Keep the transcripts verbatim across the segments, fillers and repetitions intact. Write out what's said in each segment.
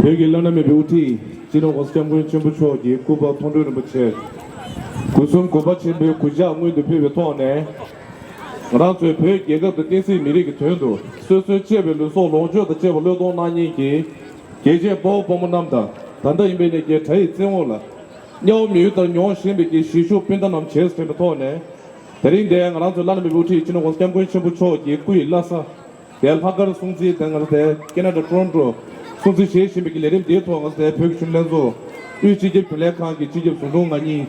བོད་ཀྱི་བླ་ན་མེད་པའི་དབུ་ཁྲིད་སྤྱི་ནོར་༸གོང་ས་༸སྐྱབས་མགོན་ཆེན་པོ་མཆོག་གི་སྐུ་པར་མཐོང་གྲོལ་རིན་པོ་ཆེར་སྒོ་གསུམ་གུས་པ་ཆེན་པོས་གུས་ཕྱག་སྔོན་དུ་ཕུལ་བའི་ཐོག་ནས། ང་རང་ཚོའི་བོད་རྒྱལ་ཁབ་དང་བསྟན་སྲིད་མི་རིགས་ཀྱི་དོན་དུ་སོ་སོའི་གཅེས་པའི་ལུས་སྲོག་ལོངས་སྤྱོད་དང་བཅས་པ་བློས་གཏོང་གནང་མཁན་གྱི་རྒྱལ་གཅེས་དཔའ་བོ་དཔའ་མོ་རྣམས་དང་། ད་ལྟ་ཡིན་པའི་ནས་ཀྱི་དགྲ་ཡི་བཙན་འོག་ལ་དམྱལ་བ་མི་ཡུལ་ལྟར་མྱོང་བཞིན་པའི་གི་གཞིས་བཞུགས་སྤུན་ཟླ་རྣམས་བྱས་ཟིན་པའི་ཐོག་ནས། དེ་རིང་འདིར་ང་རང་ཚོའི་བླ་ན་མེད་པའི་དབུ་ཁྲིད་སྤྱི་ནོར་༸གོང་ས་༸སྐྱབས་མགོན་ཆེན་པོ་མཆོག་གི་སྐུ་ཡི་བླ་གཟའ། དེ་ལྷག་དཀར་སྲུང་བརྩི་དེ་ང་རང་དེ་ཀེ་ན་ཌ་ཊོ་རོན་ཊོ་སྲུང་བརྩི་བྱེད་བཞིན་པའི་གི་ལས་རིམ་འདིའི་ཐོག་ང་ཚོ་དེ་བོད་ཀྱི་གཞོན་ནུ་ལྷན་ཚོགས་དབུས་སྤྱི་ཁྱབ་རྒྱུན་ལས་ཁང་གི་སྤྱི་ཁྱབ་ཟུང་དྲུང་ང་གཉིས་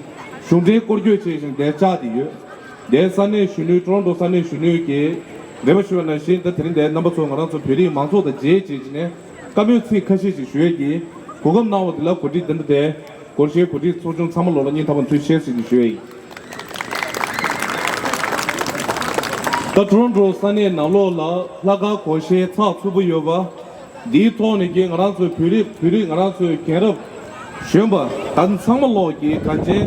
གཞུང་འབྲེལ་སྐོར་སྐྱོད་བྱེད་བཞིན་དེ་བཅར་ཏེ་ཡོད། དེ་ས་གནས་གཞོན་ནུའི་ཊོ་རོན་ཊོ་ས་གནས་གཞོན་ནུའི་གི་རེ་བ་ཞུ་བ་ནང་བཞིན། ད་དེ་རིང་འདིར་རྣམ་པ་ཚོ་ང་རང་ཚོ་བོད་རིགས་མང་ཚོགས་དང་མཇལ་བྱེད་ཀྱི་ནས་བཀའ་མོལ་ཚིག་ཁ་ཤས་ཤིག་ཞུ་ཡས་ཀྱི་གོ་སྐབས་གནང་བ་དེ་ལ་གོ་སྒྲིག་དེ་འདྲ་དེ། སྒོར་གཞས་གོ་སྒྲིག་ཚོགས་ཆུང་ཚང་མ་ལོག་ལ་སྙིང་ཐག་པ་ནས་ཐུགས་རྗེ་ཆེ་ཞུ་ཡས་ཡིན། ད་ཊོ་རོན་ཊོ་ས་གནས་ནང་ལོགས་ལ་ལྷག་དཀར་སྒོར་གཞས་ཚགས་ཚུད་པོ་ཡོད་པ། འདིའི་ཐོག་ནས་ཀྱི་ང་རང་ཚོའི་བོད་རིགས་བོད་རིགས་ང་རང་ཚོའི་རྒན་རབས་གཞོན་པ་ད་ཚང་མ་ལོག་གི་དགའ་ཆེན་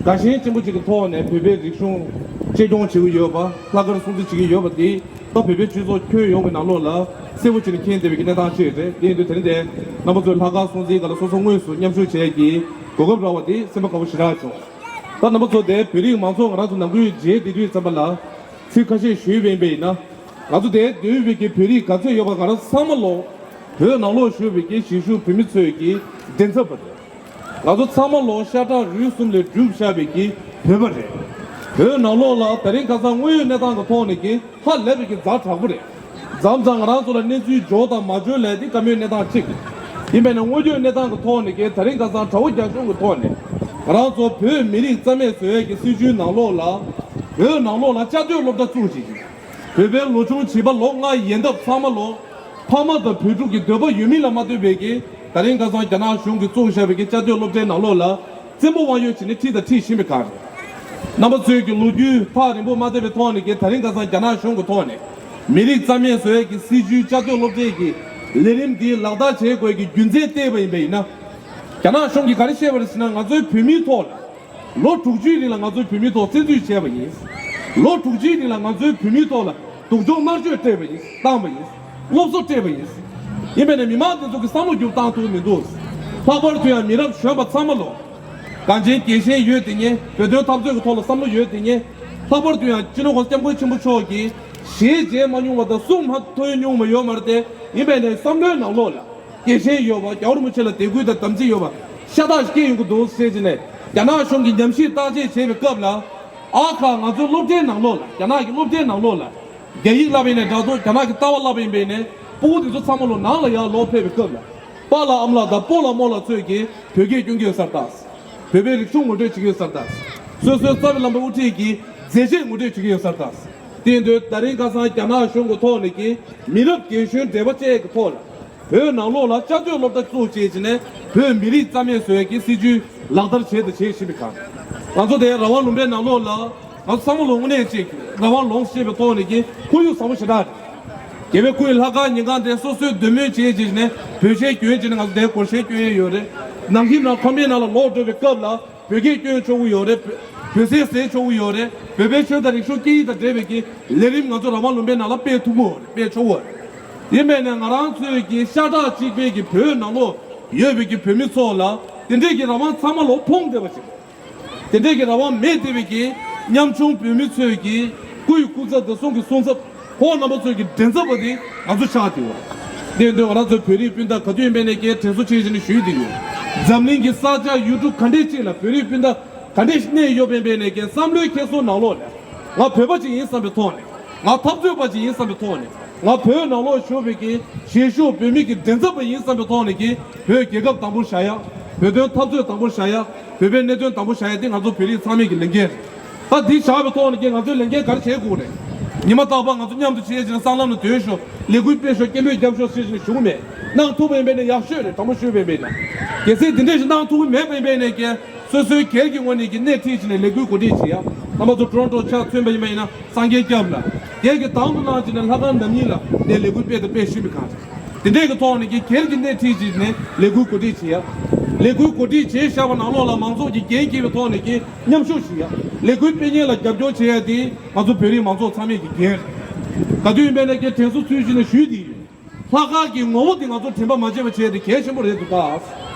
དགའ་ཞེན་ཆེན་པོ་ཅིག་གི་ཐོག་ནས་བོད་པའི་རིག་གཞུང་གཅེས་སྐྱོང་བྱེད་ཀྱི་ཡོད་པ། ལྷག་དཀར་སྲུང་བརྩི་བྱེད་ཀྱི་ཡོད་པ་དེ། ད་བོད་པའི་སྤྱི་ཚོགས་ཁྱོན་ཡོངས་ཀྱི་ནང་ལོགས་ལ་གསལ་པོ་བྱས་ནས་མཁྱེན་བསྡད་པའི་གི་གནས་སྟངས་ཤིག་རེད། དེ་ཡིན་དུས་དེ་རིང་འདིར་རྣམ་པ་ཚོས་ལྷག་དཀར་སྲུང་བརྩིའི་སྒང་ལ་སོ་སོ་དངོས་སུ་མཉམ་ཞུགས་བྱེད་ཡས་ཀྱི་གོ་སྐབས་རག་པ་དེ་སེམས་པ་དགའ་པོ་ཞེ་དྲག་བྱུང་། ད་རྣམ་པ་ཚོ་དེ་བོད་རིགས་མང་ཚོགས་ང་རང་ཚོ་ནང་ཁུལ་མཇལ་བསྡད་དུས་ཙམ་པ་ལ་ཚིག་ཁ་ཤས་ཞུས་པ་ཡིན་པ་ཡིན་ན། ང་ཚོ་དེར་སྡོད་པའི་གི་བོད་རིགས་ག་ཚོད་ཡོད་པ་ང་རང་ཚང་མ་ལོག་བོད་ནང་ལོགས་བཞུགས་པའི་གི་གཞིས་བཞུགས་བོད་མི་ཚོའི་གི་མགྲིན་ཚབ་པ་རེད། ང་ཚོ་ཚང་མ་ལོ་ཤ་ཁྲག་རུས་གསུམ་ལས་གྲུབ་བཞག་པའི་གི་བོད་པ་རེད། བོད་ནང་ལོགས་ལ་ད་རིང་ཁ་སང་དངོས་ཡོད་གནས་སྟངས་ཀྱི་ཐོག་ནས་ཀྱི་ཧ་ལས་པའི་གི་ཛ་དྲག་པོ་རེད། མཚམས་མཚམས་ང་རང་ཚོ་ལ་གནས་ཚུལ་འབྱོར་དང་མ་འབྱོར་ལས་དེ་བཀའ་མོལ་གནས་སྟངས་གཅིག་རེད། ཡིན་པས་ན་དངོས་ཡོད་གནས་སྟངས་ཀྱི་ཐོག་ནས་ཀྱི་ད་རིང་ཁ་སང་དགྲ་བོ་རྒྱ་གཞུང་གི་ཐོག་ནས་ང་རང་ཚོ་བོད་མི་རིགས་རྩ་མེད་བཟོ་ཡས་ཀྱི་སྲིད་བྱུས་ནང་ལོགས་ལ། བོད་ནང་ལོགས་ལ་བཅའ་སྡོད་སློབ་གྲྭ་བཙུགས་བྱས་ཀྱི། བོད་པའི་ལོ་ཆུང་བྱིས་པ་ལོ་ལྔ་ཡན་འདབ་ཚང་མ་ལོ། ཕ་མ་དང་བུ་ཕྲུག་གི་འདོད་པ་ཡོད་མིན་ལ་མ་ལྟོས་པའི་གི་ད་རིང་ཁ་སང་རྒྱ་ནག་གཞུང་གིས་བཙུགས་བཞག་པའི་གི་བཅའ་སྡོད་སློབ་གྲྭའི་ནང་ལོགས་ལ་བཙན་པོ་དབང་ཡོད་བྱས་ནས་ཁྲིད་དང་ཁྲིད་བཞིན་པའི་སྒང་རེད། རྣམ་པ་ཚོས་ཀྱི་ལོ་རྒྱུས་ཐག་རིང་པོ་མ་བལྟས་པའི་ཐོག་ནས་ཀྱི་ད་རིང་ཁ་སང་རྒྱ་ནག་གཞུང་གི་ཐོག་ནས་མི་རིགས་རྩ་མེད་བཟོ་ཡས་ཀྱི་སྲིད་བྱུས་བཅའ་སྡོད་སློབ་གྲྭའི་གི་ལས་རིམ་འདི་ལག་བསྟར་བྱེད་དགོས་ཀྱི་རྒྱུ་མཚན་བལྟས་པ་ཡིན་པ་ཡིན་ན། རྒྱ་ནག་གཞུང་གིས་ག་རེ་བཤད་པ་རེད་ཟེར་ན། ང་ཚོའི་བོད་མིའི་ཐོག་ལ། ལོ་དྲུག་ཅུའི་རིང་ལ་ང་ཚོའི་བོད་མིའི་ཐོག་བཙན་འཛུལ་བྱས་པ་ཡིན། ལོ་དྲུག་ཅུའི་རིང་ལ་ང་ཚོའི་བོད་མིའི་ཐོག་ལ་སྡུག་སྦྱོང་དམར་གཅོད་སྤྲད་པ་ཡིན། བཏང་བ་ཡིན། སློབ་གསོ་སྤྲད་པ་ཡིན། ཡིན་པས་ན་མི་མང་དེ་ཚོ་གི་བསམ་བློ་འགྱུར་བཏང་ཐུབ་མི་འདུག་ལྷག་པར་དུ་ཡང་མི་རབས་གཞོན་པ་ཚང་མ་ལོ། གངས་ཅན་རྒྱལ་ཞེན་ཡོད་དེ་ཉེ། བོད་དོན་འཐབ་རྩོད་ཀྱི་ཐོག་ལ་བསམ་བློ་ཡོད་དེ་ཉེ། ལྷག་པར་དུ་ཡང་སྤྱི་ནོར་༸གོང་ས་༸སྐྱབས་མགོན་ཆེན་པོ་མཆོག་གིས་ཞལ་མཇལ་མ་མྱོང་བ་དང་གསུང་མ་ཐོས་མྱོང་བ་ཡོད་མ་རེད་དེ། ཡིན་པས་ན་བསམ་བློའི་ནང་ལོགས་ལ། དགེ་མཚན་ཡོད་པ། རྒྱལ་བ་རིན་པོ་ཆེ་ལ་དད་གུས་དང་དམ་ཚིག་ཡོད་པ་ཤ་སྟག་ཞིག་སྐྱེས་ཡོང་གི་འདུག་ཟེར་གྱི་ནས། རྒྱ་ནག་གཞུང་གིས་ཉམས་ཞིབ་བརྟག་དཔྱད་བྱེད་པའི་སྐབས་ལ། ཨ་ཁ་ང་ཚོའི་སློབ་གྲྭའི་ནང་ལོགས་ལ། རྒྱ་ནག་གི་སློབ་གྲྭའི་ནང་ལོགས་ལ། རྒྱ་ཡིག་བསླབ་པ་ཡིན་ནའི་འདྲ་འདུག་རྒྱ་ནག་གི་ལྟ་བ་བསླབ་པ་ཡིན་པ་ཡིན་ནའི་སྤུ་གུ་དེ་ཚོ་ཚང་མ་ལོ་ནང་ལ་ཡར་ལོག་ཕེབས་པའི་སྐབས་ལ། པཱ་ལགས་ཨ་མ་ལགས་དང་སྤོ་ལགས་རྨོ་ལགས་ཚོས་ཀྱིས་བོད་སྐད་སྐྱོན་གྱི་ཡོད་ས་རེད་ད། བོད་པའི་རིག་གཞུང་ངོ་སྤྲོད་བྱེད་ཀྱི་ཡོད་ས་རེད་ད། སོ་སོའི་རྩ་བའི་བླ་མ་དབུ་ཁྲིད་ཀྱི་མཛད་རྗེས་ངོ་སྤྲོད་བྱེད་ཀྱི་ཡོད་ས་རེད་ད། དེ་ཡིན་དུས་ད་རིང་ཁ་སང་རྒྱ་ནག་གཞུང་གི་ཐོག་ནས་ཀྱི་མི་རབས་རྒན་གཞོན་འབྲེལ་བ་བཅས་ཀྱི་ཐོག་ལ། བོད་ནང་ལོགས་ལ་བཅའ་སྡོད་སློབ་གྲྭ་བཙུགས་བྱས་བྱས་ནས་བོད་མི་རིགས་རྩ་མེད་བཟོ་ཡས་ཀྱི་སྲིད་བྱུས་ལག་བསྟར་བྱས་དང་བྱེད་བཞིན་པའི་སྒང་། ང་ཚོ་དེ་རང་དབང་ལུང་པའི་ནང་ལོགས་ལ་ང་ཚོ་ཚང་མ་ལོ་དངོས་གནས་ཅིག་རང་དབང་ལོངས་ཤེས་པའི་ཐོག་ནས་ཀྱི་ཁོར་ཡུག་བཟང་པོ་ཞེ་དྲག་རེད། རྒྱལ་བའི་སྐུ་ཡི་ལྷ་ཁང་ཉིན་གང་དེ་སོ་སོའི་འདོད་མོས་བྱས་བྱས་ནས་བོད་ཆས་གྱོན་བྱས་ནས་ང་ཚོ་དེ་སྒོར་གཞས་སྐྱོན་ཡས་ཡོད་རེད། ནང་ཁྱིམ་ནང་ཁང་པའི་ནང་ལ་ལོག་འགྲོ་བའི་སྐབས་ལ། བོད་སྐད་སྐྱོན་ཆོག་གི་ཡོད་རེད། བོད་ཟས་ཟས་ཆོག་གི་ཡོད་རེད། བོད་པའི་ཆོས་དང་རིག་གཞུང་སྐད་ཡིག་དང་འབྲེལ་བའི་གི་ལས་རིམ་ང་ཚོ་རང་དབང་ལུང་པའི་ནང་ལ་སྤེལ་ཐུབ་ཀྱི་ཡོད་རེད། སྤེལ་ཆོག་གི་ཡོད་རེད། ཡིན་པས་ན་ང་རང་ཚོའི་གི་ཤ་ཁྲག་གཅིག་པའི་གི་བོད་ནང་ལོགས་ཡོད་པའི་གི་བོད་མི་ཚོ་ལ་དེ་འདྲའི་གི་རང་དབང་ཚང་མ་ལོ་ཕོངས་བསྡད་པ་ཞིག་དེ་འདྲའི་གི་རང་དབང་མེད་བསྡད་པའི་གི་ཉམ་ཆུང་བོད་མི་ཚོའི་གི་སྐུ་ཡི་སྐུ་ཚབ་དང་གསུང་གི་གསུང་ཚབ། ཁོང་རྣམ་པ་ཚོའི་གི་མགྲིན་ཚབ་པ་དེ་ང་ཚོ་ཆགས་བསྡད་ཡོད་རེད། དེ་ཡིན་དུས་ང་རང་ཚོའི་བོད་རིགས་སྤུན་ཟླ་ག་དུས་ཡིན་པའི་ནས་ཀྱི་དྲན་གསོ་བྱེད་བཞིན་ནས་ཞུས་བསྡད་ཡོད། འཛམ་གླིང་གི་ས་ཆ་ཡུལ་གྲུ་ག་འདྲས་ཅིག་ལ་བོད་རིགས་སྤུན་ཟླ་ག་འདྲས་ཤིག་གནས་ཡོད་པའི་ནས་ཀྱི་བསམ་བློའི་འཁྱེར་སོ་ནང་ལོགས་ནས་ང་བོད་པ་ཅིག་ཡིན་བསམ་པའི་ཐོག་ནས། ང་འཐབ་རྩོད་པ་ཅིག་ཡིན་བསམ་པའི་ཐོག་ནས། ང་བོད་ནང་ལོགས་བཞུགས་པའི་གི་གཞིས་བཞུགས་བོད་མི་གི་མགྲིན་ཚབ་པ་ཡིན་བསམ་པའི་ཐོག་ནས་ཀྱི་བོད་རྒྱལ་ཁབ་དང་པོར་བཞག་ཡ། བོད་དོན་འཐབ་རྩོད་དང་པོར་བཞག་ཡ། བོད་པའི་གནད་དོན་དང་པོ་བཞག་ཡ་དེ་ང་ཚོ་བོད་རིགས་ཚང་མས་ཀྱི་ལས་འགན་རེད། ད་འདི་བཞག་པའི་ཐོག་ནས་ཀྱི་ང་ཚོས་ལས་འགན་ག་རེ་བྱེད་དགོས་རེད། ཉི་མ་རྟག་པར་ང་ཚོ་མཉམ་དུ་བྱེད་ཅིང་སྲང་ལམ་ལ་སྡོད་ཤོག་ལས་འགུལ་སྤེལ་ཤོག་སྐད་འབོད་རྒྱབ་ཤོག་ཟེར་བཞིན་ཞུ་གི་མེད། གནང་ཐུབ་པ་ཡིན་པས་ན་ཡག་ཤོས་རེད། དྲང་པོ་ཞུས་པ་ཡིན་པས་ན། གལ་སྲིད་འདི་འདྲས་ཞིག་གནང་ཐུབ་ཀྱི་མེད་པ་ཡིན་པས་ནས་ཀྱི་སོ་སོའི་སྒེར་གྱི་ངོས་ནས་ཀྱི་སྣེ་ཁྲིད་བྱས་ནས་ལས་འགུལ་གོ་སྒྲིག་བྱེད་ཡ། རྣམ་པ་ཚོ་ཊོ་རོན་ཊོ་ཆ་མཚོན་པ་ཡིན་པ་ཡིན་ན་སངས་རྒྱས་སྐྱབས་ལ། སྒེར་གྱི་དང་དུ་གནང་བྱས་ནས་ལྷ་ཁང་འདྲ་མིན་ལ་ནས་ལས་འགུལ་སྤེལ་དང་སྤེལ་བཞིན་པའི་ཁར། དེ་འདྲས་ཀྱི་ཐོག་ནས་ཀྱི་སྒེར་གྱི་སྣེ་ཁྲིད་བྱས་ནས་ལས་འགུལ་གོ་སྒྲིག་བྱེད་ཡ། ལས་འགུལ་གོ་སྒྲིག་བྱས་བཞག་པ་ནང་ལོགས་ལ་མང་ཚོགས་ཀྱི་འགན་འཁྱེར་བའི་ཐོག་ནས་ཀྱི་མཉམ་ཞུགས་བྱེད་ཡ། ལས་འགུལ་སྤེལ་མཁན་ལ་རྒྱབ་སྐྱོར་བྱེད་ཡ་དེ་ང་ཚོ་བོད་རིགས་མང་ཚོགས་ཚང་མས་ཀྱི་འགན་རེད། ག་དུས་ཡིན་པའི་ནས་ཀྱི་དྲན་གསོ་ཚུལ་བཞིན་ནས་ཞུས་ཏེ་ཡོད། ལྷག་དཀར་གྱི་ངོ་བོ་དེ་ང་ཚོ་དྲན་པ་མ་བརྗེད་པ་བྱས་ཏེ་གལ་ཆེན་པོ་རེད་འདུག་ག་ལྷག་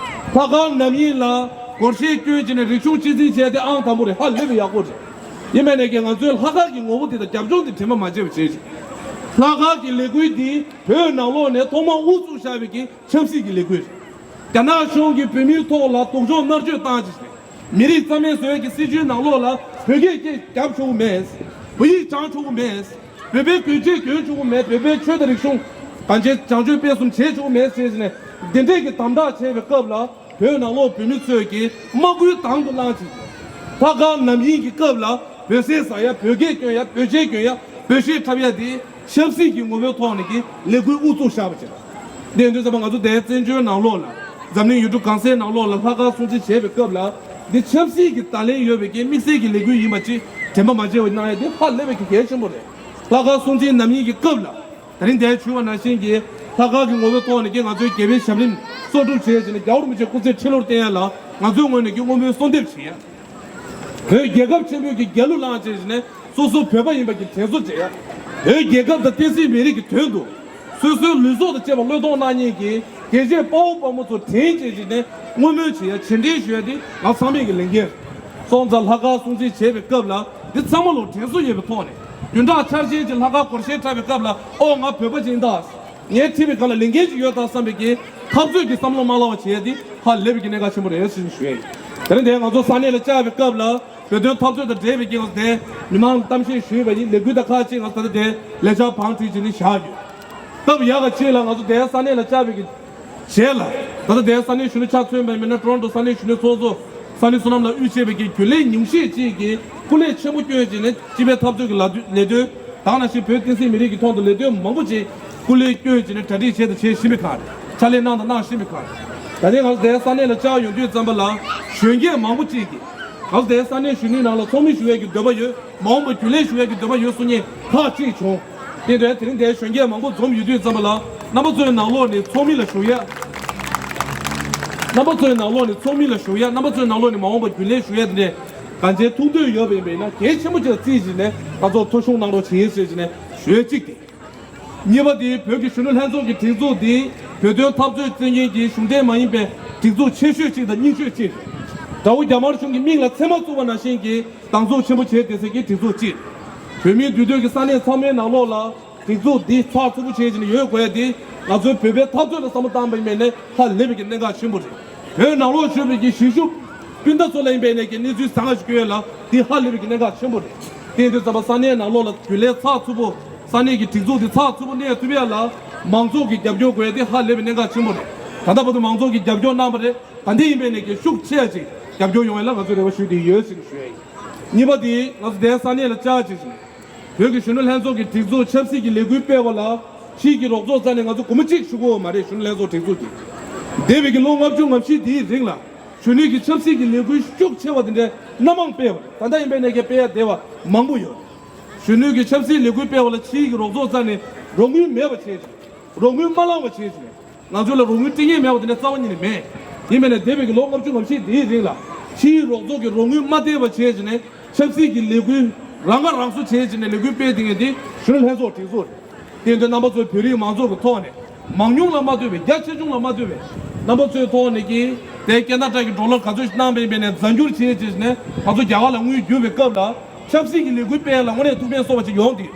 དཀར་ནམ་ཡིན་ལ་སྒོར་གཞས་བསྐྱོན་བྱས་ནས་རིག་གཞུང་གཅེས་འཛིན་བྱས་ཏེ་ཨང་དང་པོ་རེད། ཧ་ལས་པའི་ཡག་པོ་རེད། ཡིན་པས་ནས་ཀྱི་ང་ཚོའི་ལྷག་དཀར་གྱི་ངོ་བོ་དེ་དང་རྒྱབ་ལྗོངས་དེ་དྲན་པ་མ་བརྗེད་པ་བྱས་ཤིང་། ལྷག་དཀར་གྱི་ལས་འགུལ་འདི་བོད་ནང་ལོགས་ནས་ཐོག་མར་དབུ་བཙུགས་བཞག་པའི་གི་ཆབ་སྲིད་ཀྱི་ལས་འགུལ་རེད། རྒྱ་ནག་གཞུང་གིས་བོད་མིའི་ཐོག་ལ་སྡུག་སྦྱོང་མནར་གཅོད་བཏང་བྱས་ཤིང་། མི་རིགས་རྩ་མེད་བཟོ་ཡས་ཀྱི་སྲིད་བྱུས་ནང་ལོགས་ལ་བོད་སྐད་སྐད་རྒྱབ་ཆོག་གི་མེད། བོད་ཡིག་སྦྱང་ཆོག་གི་མེད། བོད་པའི་གོས་ཆས་གྱོན་ཆོག་གི་མེད། བོད་པའི་ཆོས་དང་རིག་གཞུང་གང་ཅི་བྱང་ཆུབ་སྤེལ་གསུམ་བྱེད་ཆོག་གི་མེད་ཟེར་ནས་འདི་འདྲས་ཀྱི་དམ་དྲག་བྱས་པའི་སྐབས་ལ་བོད་ནང་ལོགས་བོད་མི་ཚོས་ཀྱི་དམག་སྐུལ་དང་དུ་བླངས་ཅིང་། ལྷག་དཀར་ནམ་ཡིན་གྱི་སྐབས་ལ་བོད་ཟས་ཟ་ཡ། བོད་སྐད་སྐྱོན་ཡ། བོད་ཆས་གྱོན་ཡ། བོད་གཞས་འཁྲབ་ཡ་དེ། ཆབ་སྲིད་ཀྱི་ངོ་བོའི་ཐོག་ནས་ཀྱི་ལས་འགུལ་དབུ་བཙུགས་བཞག་པ་བྱས། དེ་ཡིན་དུས་ཙམ་པ་ང་ཚོ་དེའི་བཙན་བྱོལ་ནང་ལོགས་ལ་འཛམ་གླིང་ཡུལ་གྲུ་གང་སའི་ནང་ལོགས་ལ་ལྷག་དཀར་སྲུང་བརྩི་བྱེད་པའི་སྐབས་ལ་འདི་ཆབ་སྲིད་ཀྱི་བརྡ་ལན་ཡོད་པའི་ཀྱི་དམིགས་བསལ་གྱི་ལས་འགུལ་ཡིན་པ་ཅིག་དྲན་པ་མ་བརྗེད་པ་གནང་ཡ་དེ་ཧ་ལས་པའི་ཀྱི་གལ་ཆེན་པོ་རེད། ལྷག་དཀར་སྲུང་བརྩིའི་ནམ་ཡིན་གྱི་སྐབས་ལ་ད་རིང་དེ་ཞུས་པ་ནང་བཞིན་གྱི་ལྷག་དཀར་གྱི་ངོ་བོའི་ཐོག་ནས་ཀྱི་ང་ཚོའི་རྒྱལ་བའི་ཞབས་རིམ་གསོག་སྒྲུབ་བྱས་བྱས་ནས་རྒྱལ་བ་རིན་པོ་ཆེ་སྐུ་ཚེ་ཁྲི་ལོར་བརྟན་ཡ་ལ་ང་ཚོའི་ངོས་ནས་ཀྱི་བསྔོ་སྨོན་གསོལ་འདེབས་བྱེད་ཡ། བོད་རྒྱལ་ཁབ་ཆེན་པོའི་གི་རྒྱལ་གླུ་བླངས་བྱས་ནས་སོ་སོ་བོད་པ་ཡིན་པ་གི་དྲན་གསོ་བྱེད་ཡ། བོད་རྒྱལ་ཁབ་དང་བསྟན་སྲིད་མི་རིགས་ཀྱི་དོན་དུ་སོ་སོའི་ལུས་སྲོག་དང་བཅས་པ་བློས་གཏོང་གནང་མཁན་གྱི་རྒྱལ་གཅེས་དཔའ་བོ་དཔའ་མོ་ཚོ་དྲན་བྱས་བྱས་ནས་བསྔོ་སྨོན་བྱེད་ཡ། རྗེས་དྲན་ཞུ་ཡ་དེ་ང་ཚང་མས་ཀྱི་ལས་འགན་རེད། སོང་ཙང་ལྷག་དཀར་སྲུང་བརྩི་བྱེད་པའི་སྐབས་ལ་འདི་ཚང་མ་ལོ་དྲན་གསོ་ཡོད་པའི་ཐོག་ནས་བདུན་ཕྲག་འཆར་ཅན་གྱི་ལྷག་དཀར་སྒོར་གཞས་འཁྲབ་པའི་སྐབས་ལ་ཨོ་ང་བོད་པ་ཅིག་ཡིན་ད། ངས་ཁྲིད་པའི་སྒང་ལ་ལས་འགན་ཅིག་ཡོད་ད་བསམ་པའི་གི་འཐབ་རྩོད་ཀྱི་བསམ་བློ་མ་བླངས་པ་བྱས་ཏེ་ཧ་ལས་པའི་གི་གནད་འགག་ཆེན་པོ་རེད་ཟེར་ནས་ཞུ་ཡ་ཡིན། དེ་རིང་དེ་ང་ཚོ་ས་གནས་ལ་བཅར་བའི་སྐབས་ལ་བོད་དོན་འཐབ་རྩོད་དང་འབྲེལ་བའི་གི་ང་ཚོ་དེ་མི་མང་གཏམ་བཤད་ཞུས་པ་ཡིན། ལས་འགུལ་དང་ཁག་ཅིག་ང་ཚོ་ད་ལྟ་དེ་ལས་འཆར་བང་སྒྲིག་བྱས་ནས་བཞག་ཡོད། སྟབས་ཡག་ག་ཅིག་ལ་ང་ཚོ་དེ་ས་གནས་ལ་བཅར་བའི་གི་རྗེས་ལ་ད་ལྟ་དེ་ས་གནས་གཞོན་ནུ་ཆ་མཚོན་པ་མིན་ན་ཀྲོན་ཊོ་ས་གནས་གཞོན་ནུ་ཚོགས་གཙོ་ས་གནས་བསོད་ནམས་ལགས་དབུས་བྱས་པའི་གི་རྒྱུན་ལས་ཉུང་ཤས་ཅིག་གིས་སྐུ་ལས་ཆེན་པོ་བསྐྱོན་བྱས་ནས་སྤྱི་པའི་འཐབ་རྩོད་ཀྱི་ལས་དོན་ལས་དོན། ད་ག་ནང་བཞིན་བོད་བསྟན་སྲིད་མི་རིགས་ཀྱི་ཐོག་ཏུ་ལས་དོན་མང་པོ་ཅིག་སྐུ་ལས་བསྐྱོན་བྱས་ནས་གྲ་སྒྲིག་བྱས་དང་བྱེད་བཞིན་པའི་ཁར་རེད། ཕྱག་ལས་གནང་དང་གནང་བཞིན་པའི་ཁར་རེད། ད་ལྟའི་ང་ཚོ་དེའི་ས་གནས་ལ་བཅར་ཡོང་དུས་ཙམ་པ་ལ་གཞོན་སྐྱེས་མང་པོ་ཅིག་གིས་ང་ཚོ་དེའི་ས་གནས་གཞོན་ནུའི་ནང་ལ་ཚོགས་མི་ཞུ་ཡས་ཀྱི་འདོད་པ་ཡོད། མ་འོངས་པར་རྒྱུན་ལས་ཞུ་ཡས་ཀྱི་འདོད་པ་ཡོད་གསུང་མཁན་ཁག་ཅིག་བྱུང་། དེ་འདྲའི་དེ་རིང་དེའི་གཞོན་སྐྱེས་མང་པོ་འཛོམས་ཡོད་དུས་ཙམ་པ་ལ་རྣམ་པ་ཚོའི་ནང་ལོགས་ནས་ཚོགས་མི་ལ་ཞུ་ཡས། རྣམ་པ་ཚོའི་ནང་ལོགས་ནས་ཚོགས་མི་ལ་ཞུ་ཡས། རྣམ་པ་ཚོའི་ནང་ལོགས་ནས་མ་འོངས་པར་རྒྱུན་ལས་ཞུ་ཡས་དེ་འདྲའི་གང་ཅིའི་ཐུགས་འདོད་ཡོད་པ་ཡིན་པས་ན་གལ་ཆེན་པོ་ཅིག་ལ་བརྩིས་བྱས་ནས་ང་ཚོར་ཐུགས་གཞུང་གནང་རོགས་བྱེད་ཡིན་ཟེར་བྱས་ནས་ཞུ་ཡས་གཅིག་དེ། གཉིས་པ་དེ་བོད་ཀྱི་གཞོན་ནུ་ལྷན་ཚོགས་ཀྱི་སྒྲིག་འཛུགས་འདི་བོད་དོན་འཐབ་རྩོད་བརྩི་མཁན་གྱི་གཞུང་འབྲེལ་མ་ཡིན་པའི་སྒྲིག་འཛུགས་ཆེ་ཤོས་གཅིག་དང་རྙིང་ཤོས་གཅིག་རེད། དགྲ་བོ་རྒྱ་དམར་གཞུང་གི་མིག་ལ་མཚན་མ་བཙུགས་པ་ནང་བཞིན་གྱི་སྡང་ཟུག་ཆེན་པོ་བྱས་བསྡད་སའི་གི་སྒྲིག་འཛུགས་གཅིག་རེད། བོད་མིའི་འདུས་སྡོད་ཀྱི་ས་གནས་ཚང་མའི་ནང་ལོགས་ལ་སྒྲིག་འཛུགས་འདི་ཚགས་ཚུད་པོ་བྱས་བྱས་ནས་ཡོད་དགོས་ཡ་དེ་ང་ཚོའི་བོད་པའི་འཐབ་རྩོད་ལ་བསམ་བློ་བཏང་པ་ཡིན་པས་ནས་ཧ་ལས་པའི་གི་གནད་འགག་ཆེན་པོ་རེད། བོད་ནང་ལོགས་བཞུགས་པའི་གི་གཞིས་བཞུགས་སྤུན་ཟླ་ཚོ་ལ་ཡིན་པས་ནས་ཀྱི་གནས་ཚུལ་བཟང་ང་ཞིག་སྐྱོན་ཡས་ལ་དེ་ཧ་ལས་པའི་གི་གནད་འགག་ཆེན་པོ་རེད། དེ་ཡིན་དུས་ཙམ་པ་ས་གནས་ནང་ལོགས་ལ་རྒྱུན་ལས་ཚགས་ཚུད་པོ་ས་གནས་ཀྱི་སྒྲིག་འཛུགས་དེ་ཚགས་ཚུད་པོ་གནས་ཐུབ་ཡ་ལ་མང་ཚོགས་ཀྱི་རྒྱབ་སྐྱོར་དགོས་ཡ་དེ་ཧ་ལས་པའི་གནད་འགག་ཆེན་པོ་རེད། ད་ལྟ་བར་དུ་མང་ཚོགས་ཀྱི་རྒྱབ་སྐྱོར་གནང་བ་རེད། ད་འདི་ཡིན་པས་ནས་ཀྱི་ཤུགས་ཆེ་ཡ་ཅིག་རྒྱབ་སྐྱོར་ཡོང་ཡ་ལ་ང་ཚོས་རེ་བ་ཞུ་བསྡད་ཡོད་ཟེར་ནས་ཞུ་ཡ་ཡིན། གཉིས་པ་དེ་ང་ཚོ་དེའི་ས་གནས་ལ་བཅར་ཅིག་བྱུང་། བོད་ཀྱི་གཞོན་ནུ་ལྷན་ཚོགས་ཀྱི་སྒྲིག་འཛུགས་ཆབ་སྲིད་ཀྱི་ལས་འགུལ་སྤེལ་བ་ལ་ཕྱིའི་གི་རོགས་ཚོགས་རྩ་ནས་ང་ཚོ་སྒོར་མོ་གཅིག་ཞུ་གི་ཡོད་མ་རེད། གཞོན་ནུ་ལྷན་ཚོགས་སྒྲིག་འཛུགས་ཀྱིས་འདས་པའི་གི་ལོ་ལྔ་བཅུ་ང་བཞི་འདིའི་རིང་ལ་གཞོན་ནུའི་གི་ཆབ་སྲིད་ཀྱི་ལས་འགུལ་ཤུགས་ཆེ་བ་དེ་འདྲའི་སྣ་མང་སྤེལ་བ་རེད། ད་ལྟ་ཡིན་པས་ནས་ཀྱི་སྤེལ་ཡ་བསྡད་པ་མང་པོ་ཡོད། གཞོན་ནུའི་གི་ཆབ་སྲིད་ལས་འགུལ་སྤེལ་བ་ལ་ཕྱིའི་གི་རོགས་ཚོགས་རྩ་ནས་རོགས་དངུལ་མེད་པ་བྱས་ཅིང་། རོགས་དངུལ་མ་བླངས་པ་བྱས་ཅིང་། ང་ཚོ་ལ་རོགས་དངུལ་སྤྲད་མཁན་མེད་པ་དེ་འདྲ་རྩ་བ་ཉིད་ནས་མེད། ཡིན་མིན་ནས་འདས་པའི་གི་ལོ་ལྔ་བཅུ་ང་བཞི་དེའི་རིང་ལ་ཕྱིའི་རོགས་ཚོགས་ཀྱི་རོགས་དངུལ་མ་བསྡད་པ་བྱས་ཅིང་ནས་ཆབ་སྲིད་ཀྱི་ལས་འགུལ་རང་ཁ་རང་གསོ་བྱས་ཅིང་ནས་ལས་འགུལ་སྤེལ་བསྡད་མཁན་དེ་གཞོན་ནུ་ལྷན་ཚོགས་སྒྲིག་འཛུགས་རེད། དེ་ཡིན་དུས་རྣམ་པ་ཚོས་བོད་རིགས་མང་ཚོགས་ཀྱི་ཐོག་ནས་མང་ཉུང་ལ་མ་ལྟོས་པའི་རྒྱ་ཆེ་ཆུང་ལ་མ་ལྟོས་པའི་རྣམ་པ་ཚོའི་ཐོག་ནས་ཀྱི་དེ་ཀེ་ན་ཌ་གི་ཌོ་ལར་ག་ཚོད་ཞིག་གནང་བ་ཡིན་པས་ནས་རྫ་འགྱུར་བྱས་ཅིང་ནས་ང་ཚོ་རྒྱ་གར་ལ་དངུལ་བསྒྱུར་བའི་སྐབས་ལ་ཆབ་སྲིད་ཀྱི་ལས་འགུལ་སྤེལ་ལ་དངོས་གནས་ཐུགས་ཕན་གསོས་པ་ཅིག་ཡོང་དེ།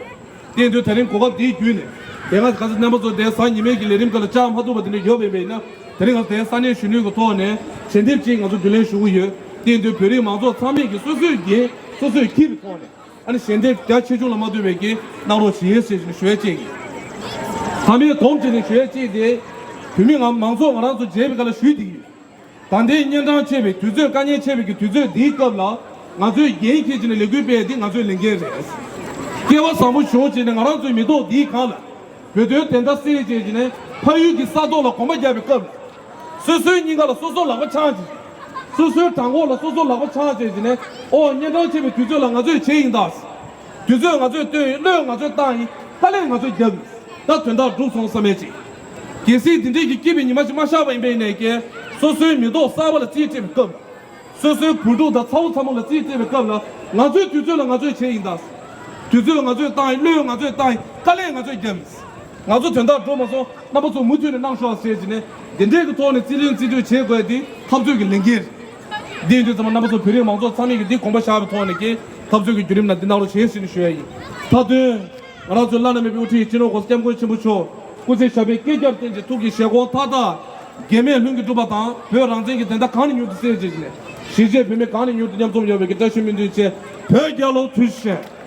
དེ་ཡིན་དུས་དེ་རིང་གོ་སྐབས་འདིའི་བརྒྱུད་ནས་དེ་སྔ་ག་ཚོད་རྣམ་པ་ཚོ་དེ་གཟའ་ཉི་མའི་གི་ལས་རིམ་ཁག་ལ་བཅར་མ་ཐུབ་པ་དེ་འདྲ་ཡོད་པ་ཡིན་ན། དེ་རིང་ང་ཚོ་དེ་ས་གནས་གཞོན་ནུའི་གི་ཐོག་ནས་ཞལ་འདེབས་ཅིག་ང་ཚོ་བསྡུ་ལེན་ཞུ་གི་ཡོད། དེ་ཡིན་དུས་བོད་རིགས་མང་ཚོགས་ཚང་མས་ཀྱི་སོ་སོའི་འགན་སོ་སོས་འཁྱེར་བའི་ཐོག་ནས་ཨ་ནི་ཞལ་འདེབས་རྒྱ་ཆེ་ཆུང་ལ་མ་ལྟོས་པའི་གི་གནང་རོགས་བྱེད་ཟེར་ཞུ་ཡས་བཅས་ཀྱི། ཚང་མས་དོམ་བྱས་ནས་ཞུ་ཡས་བཅས་ཏེ། བོད་མི་ང་མང་ཚོགས་ང་རང་ཚོ་མཇལ་བའི་སྐབས་ལ་ཞུས་བསྡད་ཀྱི་ཡོད། ད་ལྟའི་གཉན་འཕྲང་ཆེ་བའི་དུས་ཚོད་དཀའ་ངལ་ཆེ་བའི་གི་དུས་ཚོད་འདིའི་སྐབས་ལ་ང་ཚོས་འགན་འཁྱེར་བྱས་ནས་ལས་འགུལ་སྤེལ་ཏེ་ང་ཚོའི་ལས་འགན་རེད། སྐལ་བ་བཟང་པོ་བྱུང་བྱས་ནས་ང་རང་ཚོའི་མི་ཐོག་འདིའི་སྒང་ལ་བོད་དོན་བདེན་མཐའ་གསལ་བྱས་བྱས་ནས་ཕ་ཡུལ་གྱི་ས་ཐོག་ལ་གོམ་པ་རྒྱག་པའི་སྐབས་ལ་སོ་སོའི་སྙིང་ག་ལ་སོ་སོ་ལག་པ་འཆང་བྱས། སོ་སོའི་བྲང་ཁོག་ལ་སོ་སོ་ལག་པ་འཆང་བྱས་བྱས་ནས་ཨོ་གཉན་འཕྲང་ཆེ་བའི་དུས་ཚོད་ལ་ང་ཚོས་བྱས་ཡིན་ད། དུས་ཚོད་ང་ཚོས་བཏོན་ཡིན། བློས་ང་ཚོས་བཏང་ཡིན། དཀའ་ལས་ང་ཚོས་བརྒྱབ་ཡིན། ད་དོན་དག་འགྲུབ་སོང་བསམ་ཡས་ཅིག་གལ་སྲིད་འདི་འདྲས་ཀྱི་སྐྱིད་པའི་ཉི་མ་ཞིག་མ་ཤར་བ་ཡིན་པའི་ནས་ཀྱི་སོ་སོའི་མི་ཐོག་གསར་པ་ལ་རྩིས་སྤྲད་པའི་སྐབས། སོ་སོའི་བུ་ཕྲུག་དང་ཚ་བོ་ཚ་མོ་ལ་རྩིས་སྤྲད་པའི་སྐབས་ལ་ང་ཚོའི་དུས་ཚོད་ལ་ང་ཚོས་བྱས་ཡིན་ད། དུས་ཚོད་ང་ཚོས་བཏང་ཡིན། བློས་ང་ཚོས་བཏང་ཡིན། དཀའ་ལས་ང་ཚོས་བརྒྱབ་ཡིན། ང་ཚོ་དོན་དག་འགྲོ་མ་སོང་། རྣམ་པ་ཚོ་མུ་མཐུད་ནས་གནང་ཤོག་ཟེར་གྱི་ནས། འདི་འདྲའི་གི་ཐོག་ནས་རྩིས་ལེན་རྩིས་སྤྲོད་བྱེད་དགོས་དེ་འཐབ་རྩོད་ཀྱི་ལས་འགན་རེད། འདི་ཡིན་དུས་ཙམ་པ་རྣམ་པ་ཚོ་བོད་རིགས་མང་ཚོགས་ཚང་མས་ཀྱི་འདི་དགོངས་པ་བཞག་པའི་ཐོག་ནས་ཀྱི་འཐབ་རྩོད་ཀྱི་བརྒྱུད་རིམ་ནང་འདི་གནང་རོགས་བྱེད་ཟེར་ནས་ཞུ་ཡ་ཡིན། མཐའ་དོན། ང་རང་ཚོའི་བླ་ན་མེད་པའི་དབུ་ཁྲིད་སྤྱི་ནོར་༸གོང་ས་༸སྐྱབས་མགོན་ཆེན་པོ་མཆོག་སྐུ་ཚེ་ཞབས་པད་བསྐལ་བརྒྱར་བརྟན་ཅིང་ཐུགས་ཀྱི་བཞེད་དགོངས་མཐའ་དག་གེགས་མེད་ལྷུན་གྱིས་གྲུབ་པ་དང་། བོད་རང་བཙན་གྱི་བདེན་མཐའ་གང་ནས་མྱུར་དུ་གསལ་བྱེད་ཅིང་། གཞིས་བྱེས་བོད་མི་གང་ནས་མྱུར་དུ་མཉམ་འཛོམས་ཡོང་བའི་གི་བཀྲ་ཤིས་སྨོན་འདུན་བཅས། བོད་རྒྱལ་ལོ། ཐུགས་རྗེ་ཆེ།